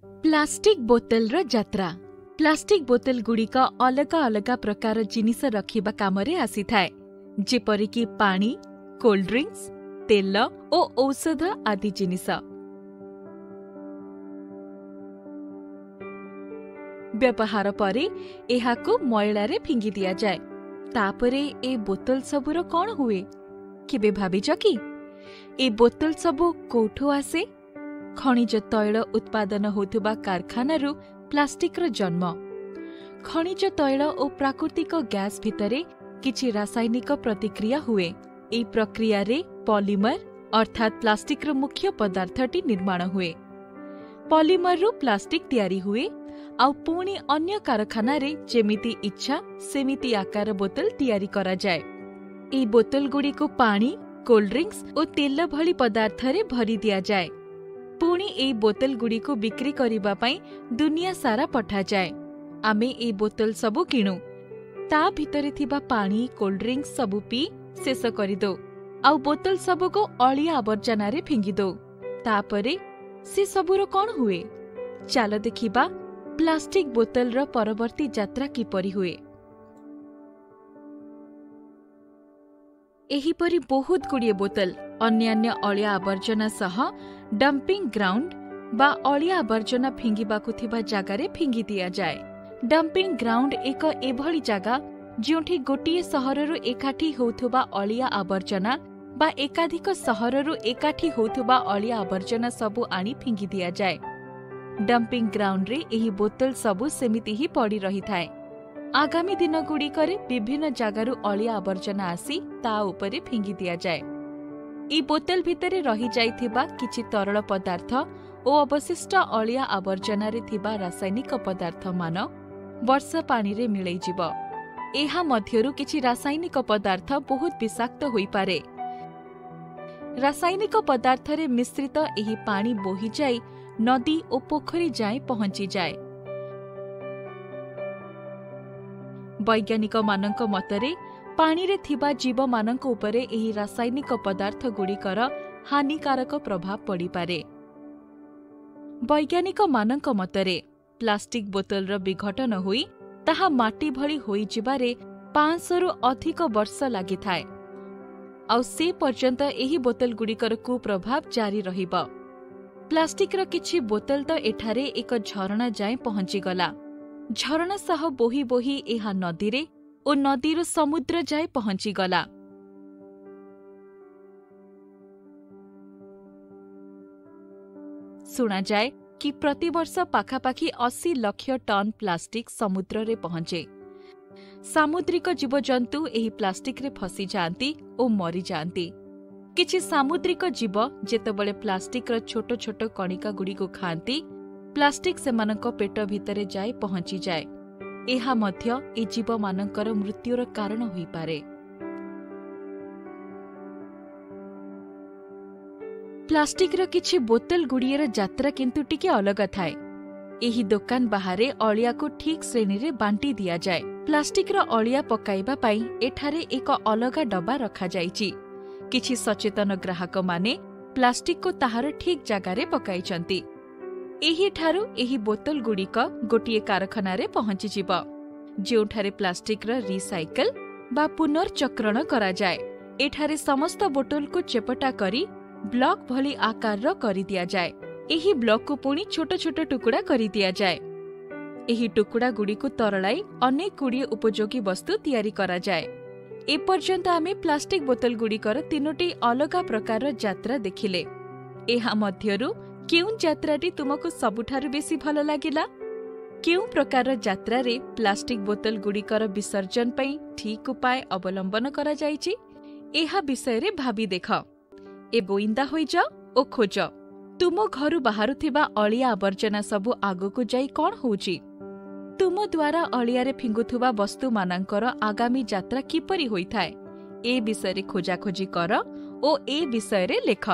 Plastic ବୋତଲର ଯାତ୍ରା। Plastic ବୋତଲଗୁଡ଼ିକ ଅଲଗା ଅଲଗା ପ୍ରକାର ଜିନିଷ ରଖିବା କାମରେ ଆସିଥାଏ, ଯେପରିକି ପାଣି, କୋଲ୍ଡ ଡ୍ରିଙ୍କସ୍, ତେଲ ଓ ଔଷଧ ଆଦି ଜିନିଷ। ବ୍ୟବହାର ପରେ ଏହାକୁ ମଇଳାରେ ଫିଙ୍ଗି ଦିଆଯାଏ। ତାପରେ ଏ ବୋତଲ ସବୁର କ'ଣ ହୁଏ, କେବେ ଭାବିଛ କି? ଏ ବୋତଲ ସବୁ କୋଉଠୁ ଆସେ? ଖଣିଜ ତୈଳ ଉତ୍ପାଦନ ହେଉଥିବା କାରଖାନାରୁ ପ୍ଲାଷ୍ଟିକର ଜନ୍ମ। ଖଣିଜ ତୈଳ ଓ ପ୍ରାକୃତିକ ଗ୍ୟାସ୍ ଭିତରେ କିଛି ରାସାୟନିକ ପ୍ରତିକ୍ରିୟା ହୁଏ। ଏହି ପ୍ରକ୍ରିୟାରେ ପଲିମର ଅର୍ଥାତ୍ ପ୍ଲାଷ୍ଟିକର ମୁଖ୍ୟ ପଦାର୍ଥଟି ନିର୍ମାଣ ହୁଏ। ପଲିମରରୁ ପ୍ଲାଷ୍ଟିକ ତିଆରି ହୁଏ, ଆଉ ପୁଣି ଅନ୍ୟ କାରଖାନାରେ ଯେମିତି ଇଚ୍ଛା ସେମିତି ଆକାର ବୋତଲ ତିଆରି କରାଯାଏ। ଏହି ବୋତଲଗୁଡ଼ିକୁ ପାଣି, କୋଲ୍ଡ ଡ୍ରିଙ୍କସ୍ ଓ ତେଲ ଭଳି ପଦାର୍ଥରେ ଭରି ଦିଆଯାଏ। ପୁଣି ଏହି ବୋତଲଗୁଡ଼ିକୁ ବିକ୍ରି କରିବା ପାଇଁ ଦୁନିଆ ସାରା ପଠାଯାଏ। ଆମେ ଏହି ବୋତଲ ସବୁ କିଣୁ, ତା ଭିତରେ ଥିବା ପାଣି, କୋଲ୍ଡ ଡ୍ରିଙ୍କସ୍ ସବୁ ପିଇ ଶେଷ କରିଦେଉ, ଆଉ ବୋତଲ ସବୁକୁ ଅଳିଆ ଆବର୍ଜନାରେ ଫିଙ୍ଗିଦେଉ। ତାପରେ ସେ ସବୁର କ'ଣ ହୁଏ? ଚାଲ ଦେଖିବା ପ୍ଲାଷ୍ଟିକ ବୋତଲର ପରବର୍ତ୍ତୀ ଯାତ୍ରା କିପରି ହୁଏ। ଏହିପରି ବହୁତ ଗୁଡ଼ିଏ ବୋତଲ ଅନ୍ୟାନ୍ୟ ଅଳିଆ ଆବର୍ଜନା ସହ ଡମ୍ପିଂ ଗ୍ରାଉଣ୍ଡ ବା ଅଳିଆ ଆବର୍ଜନା ଫିଙ୍ଗିବାକୁ ଥିବା ଜାଗାରେ ଫିଙ୍ଗି ଦିଆଯାଏ। ଡମ୍ପିଂ ଗ୍ରାଉଣ୍ଡ ଏକ ଏଭଳି ଜାଗା ଯେଉଁଠି ଗୋଟିଏ ସହରରୁ ଏକାଠି ହେଉଥିବା ଅଳିଆ ଆବର୍ଜନା ବା ଏକାଧିକ ସହରରୁ ଏକାଠି ହେଉଥିବା ଅଳିଆ ଆବର୍ଜନା ସବୁ ଆଣି ଫିଙ୍ଗି ଦିଆଯାଏ। ଡମ୍ପିଂ ଗ୍ରାଉଣ୍ଡରେ ଏହି ବୋତଲ ସବୁ ସେମିତି ହିଁ ପଡ଼ି ରହିଥାଏ। ଆଗାମୀ ଦିନଗୁଡ଼ିକରେ ବିଭିନ୍ନ ଜାଗାରୁ ଅଳିଆ ଆବର୍ଜନା ଆସି ତା ଉପରେ ଫିଙ୍ଗି ଦିଆଯାଏ। ଏହି ବୋତଲ ଭିତରେ ରହିଯାଇଥିବା କିଛି ତରଳ ପଦାର୍ଥ ଓ ଅବଶିଷ୍ଟ ଅଳିଆ ଆବର୍ଜନାରେ ଥିବା ରାସାୟନିକ ପଦାର୍ଥମାନ ବର୍ଷା ପାଣିରେ ମିଳେଇଯିବ। ଏହା ମଧ୍ୟରୁ କିଛି ରାସାୟନିକ ପଦାର୍ଥ ବହୁତ ବିଷାକ୍ତ ହୋଇପାରେ। ରାସାୟନିକ ପଦାର୍ଥରେ ମିଶ୍ରିତ ଏହି ପାଣି ବୋହିଯାଇ ନଦୀ ଓ ପୋଖରୀ ଯାଏଁ ପହଞ୍ଚିଯାଏ। ବୈଜ୍ଞାନିକମାନଙ୍କ ମତରେ ପାଣିରେ ଥିବା ଜୀବମାନଙ୍କ ଉପରେ ଏହି ରାସାୟନିକ ପଦାର୍ଥଗୁଡ଼ିକର ହାନିକାରକ ପ୍ରଭାବ ପଡ଼ିପାରେ। ବୈଜ୍ଞାନିକମାନଙ୍କ ମତରେ ପ୍ଲାଷ୍ଟିକ ବୋତଲର ବିଘଟନ ହୋଇ ତାହା ମାଟି ଭଳି ହୋଇଯିବାରେ 500ରୁ ଅଧିକ ବର୍ଷ ଲାଗିଥାଏ, ଆଉ ସେ ପର୍ଯ୍ୟନ୍ତ ଏହି ବୋତଲଗୁଡ଼ିକର କୁପ୍ରଭାବ ଜାରି ରହିବ। ପ୍ଲାଷ୍ଟିକର କିଛି ବୋତଲ ତ ଏଠାରେ ଏକ ଝରଣା ଯାଏଁ ପହଞ୍ଚିଗଲା। ଝରଣା ସହ ବୋହି ବୋହି ଏହା ନଦୀରେ ଓ ନଦୀରୁ ସମୁଦ୍ର ଯାଏ ପହଞ୍ଚିଗଲା। ଶୁଣାଯାଏ କି ପ୍ରତିବର୍ଷ ପାଖାପାଖି 80 ଲକ୍ଷ ଟନ୍ ପ୍ଲାଷ୍ଟିକ ସମୁଦ୍ରରେ ପହଞ୍ଚେ। ସାମୁଦ୍ରିକ ଜୀବଜନ୍ତୁ ଏହି ପ୍ଲାଷ୍ଟିକରେ ଫସିଯାଆନ୍ତି ଓ ମରିଯାଆନ୍ତି। କିଛି ସାମୁଦ୍ରିକ ଜୀବ ଯେତେବେଳେ ପ୍ଲାଷ୍ଟିକର ଛୋଟ ଛୋଟ କଣିକାଗୁଡ଼ିକୁ ଖାଆନ୍ତି, ପ୍ଲାଷ୍ଟିକ ସେମାନଙ୍କ ପେଟ ଭିତରେ ଯାଇ ପହଞ୍ଚିଯାଏ। ଏହା ମଧ୍ୟ ଏ ଜୀବମାନଙ୍କର ମୃତ୍ୟୁର କାରଣ ହୋଇପାରେ। ପ୍ଲାଷ୍ଟିକର କିଛି ବୋତଲଗୁଡ଼ିଏର ଯାତ୍ରା କିନ୍ତୁ ଟିକେ ଅଲଗା ଥାଏ। ଏହି ଦୋକାନ ବାହାରେ ଅଳିଆକୁ ଠିକ୍ ଶ୍ରେଣୀରେ ବାଣ୍ଟି ଦିଆଯାଏ। ପ୍ଲାଷ୍ଟିକର ଅଳିଆ ପକାଇବା ପାଇଁ ଏଠାରେ ଏକ ଅଲଗା ଡବା ରଖାଯାଇଛି। କିଛି ସଚେତନ ଗ୍ରାହକମାନେ ପ୍ଲାଷ୍ଟିକକୁ ତାହାର ଠିକ୍ ଜାଗାରେ ପକାଇଛନ୍ତି। ଏହିଠାରୁ ଏହି ବୋତଲଗୁଡ଼ିକ ଗୋଟିଏ କାରଖାନାରେ ପହଞ୍ଚିଯିବ, ଯେଉଁଠାରେ ପ୍ଲାଷ୍ଟିକର ରିସାଇକେଲ ବା ପୁନର୍ଚକ୍ରଣ କରାଯାଏ। ଏଠାରେ ସମସ୍ତ ବୋତଲକୁ ଚେପଟା କରି ବ୍ଲକ ଭଳି ଆକାରର କରିଦିଆଯାଏ। ଏହି ବ୍ଲକକୁ ପୁଣି ଛୋଟ ଛୋଟ ଟୁକୁଡ଼ା କରିଦିଆଯାଏ। ଏହି ଟୁକୁଡ଼ାଗୁଡ଼ିକୁ ତରଳାଇ ଅନେକ ଗୁଡ଼ିଏ ଉପଯୋଗୀ ବସ୍ତୁ ତିଆରି କରାଯାଏ। ଏପର୍ଯ୍ୟନ୍ତ ଆମେ ପ୍ଲାଷ୍ଟିକ ବୋତଲଗୁଡ଼ିକର 3ଟି ଅଲଗା ପ୍ରକାରର ଯାତ୍ରା ଦେଖିଲେ। ଏହା ମଧ୍ୟରୁ କେଉଁ ଯାତ୍ରାଟି ତୁମକୁ ସବୁଠାରୁ ବେଶୀ ଭଲ ଲାଗିଲା? କେଉଁ ପ୍ରକାରର ଯାତ୍ରାରେ ପ୍ଲାଷ୍ଟିକ ବୋତଲଗୁଡ଼ିକର ବିସର୍ଜନ ପାଇଁ ଠିକ୍ ଉପାୟ ଅବଲମ୍ବନ କରାଯାଇଛି, ଏହା ବିଷୟରେ ଭାବି ଦେଖ। ଏ ଗୋଇନ୍ଦା ହୋଇଯାଅ ଓ ଖୋଜ ତୁମ ଘରୁ ବାହାରୁଥିବା ଅଳିଆ ଆବର୍ଜନା ସବୁ ଆଗକୁ ଯାଇ କ'ଣ ହେଉଛି। ତୁମ ଦ୍ୱାରା ଅଳିଆରେ ଫିଙ୍ଗୁଥିବା ବସ୍ତୁମାନଙ୍କର ଆଗାମୀ ଯାତ୍ରା କିପରି ହୋଇଥାଏ, ଏ ବିଷୟରେ ଖୋଜାଖୋଜି କର ଓ ଏ ବିଷୟରେ ଲେଖ।